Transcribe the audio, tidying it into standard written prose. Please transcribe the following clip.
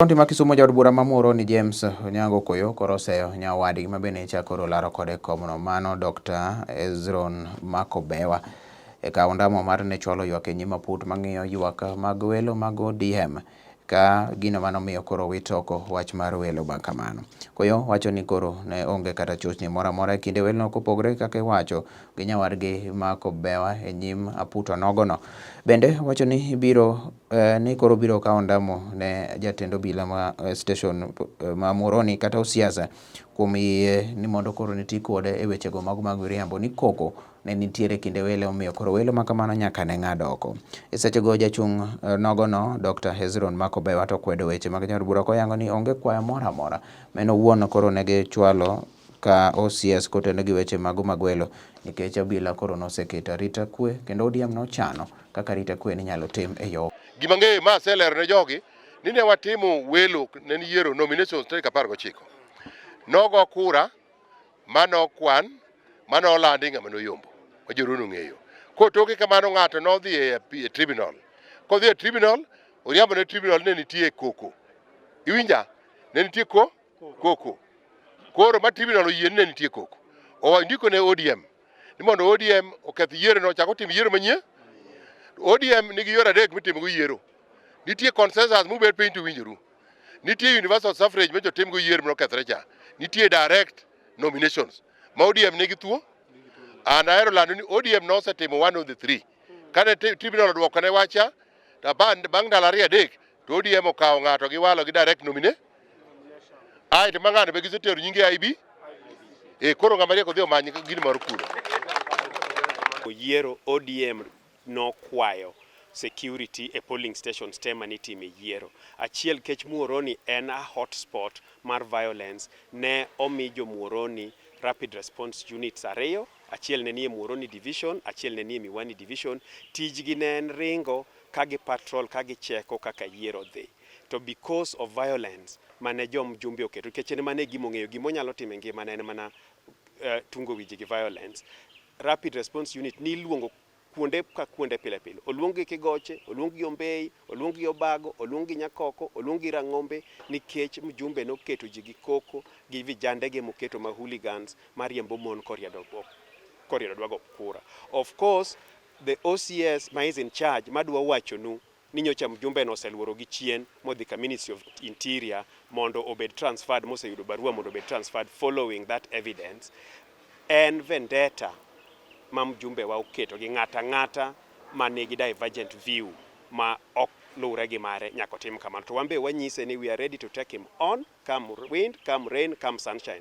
Kaunti ma Kisumu, jaod bura ma Muhoroni James Onyango Koyo koro oseyo nyawadgi ma bende koro laro kode komno mano Dr. Hezron Makobewa e kawo ondamo mar ne chwalo ywak e nyim aput mang'iyo ywak mag welo mag ODM ka gino manomiyo koro wit oko wach mar welo bang' kamano. Koyo wacho ni koro ne onge kata chochni moro amora e kinde welono kopogore kaka iwacho gi nyawadgi Makobewa e nyim aput onogono. Bende wacho ni biro ni koro biro kawo ondamo ne jatend obila ma station ma Muhoroni kata OCS kuom yie ni mondo koro ne ti kode e wechego mago mag miriambo ni koko ne nitiere kinde welo, omiyo koro welo ma kamano nyaka ne ng'ad oko. E sechego jachung' nogono Dr. Hezron Makobewa to kwedo weche mag jaod bura koyango ni onge kwayo moro amora ma en owuon koro ne gichwalo ka OCS kotenore gi weche mago mag welo nikech obila koro noseketo arita kwe kendo ODM nochano kaka arita kwe ninyalo tim e yo. Gima ng'eyo ma aselero ne jogi ni ne watimo welo ne en yiero, nominations, tarik 19. Nogo kura manokwan manolandi ng'ama noyombo ma joluo ong'eyo. Kotoke kamano, ng'ato nodhi e tribunal. Kodhi e tribunal, oriambo ne tribunal ne nitie koko. Iwinja? Ne nitie koko. Koro ma tribunal oyie ni ne nitie koko. Ondiko ne ODM ni mondo ODM oketh yiero no, ochak otim yiero manyien. ODM nigi yore adek mitimogo yiero. Nitie consensus mubet piny to winjoru. Nitie universal suffrage ma jotimgo yiero manokethore cha. Nitie direct nominations ma ODM nigi thuo. An ahero lando ni ODM nosetimo one of the three. Kane tribunal oduoko ne wacha, to bang' ndalo 2 3 to ODM okawo ng'ato giwalo gi direct nominee. Ae to ma ng'ano be gisetero nyinge IB. E koro ng'ama riek odhi omany gini moro kuro. Yiero ODM nokwayo security e polling stations te manitime yiero. Achiel kech Muhoroni en a hotspot mar violence, ne omi jo Muhoroni rapid response units ariyo, achiel ne nie Muhoroni division, achiel ne nie Miwani division. Tijgi ne en ringo ka gi patrol ka gicheko kaka yiero dhi. To because of violence mane jo mjumbe oketo, nikech en mana e gima ong'eyo, gima onyalo timo e ngimane en mana tungo wiji gi violence. Rapid response unit niluongo kuonde ka kuonde pile pile. Oluong gi Kigoche, oluong gi Ombei, oluong gi Obago, oluong gi Nyakoko, oluong gi Rang'ombe nikech mjumbe noketo ji gi koko gi vijande ge moketo ma hooligans mariembo mon koriedo dwa go kura. Of course, the OCS ma is in charge madwa wachonu ni nyocha mjumbe no oseluoro gi chien modhi ka Ministry of Interior mondo obed transferred, moseyudo barua mondo obed transferred following that evidence. En vendetta ma mjumbe wa oketo gi ng'ata ng'ata ma nigi divergent view ma ok luwre gi mare nyaka otim kamano. To wan be wanyise ni we are ready to take him on, come wind, come rain, come sunshine.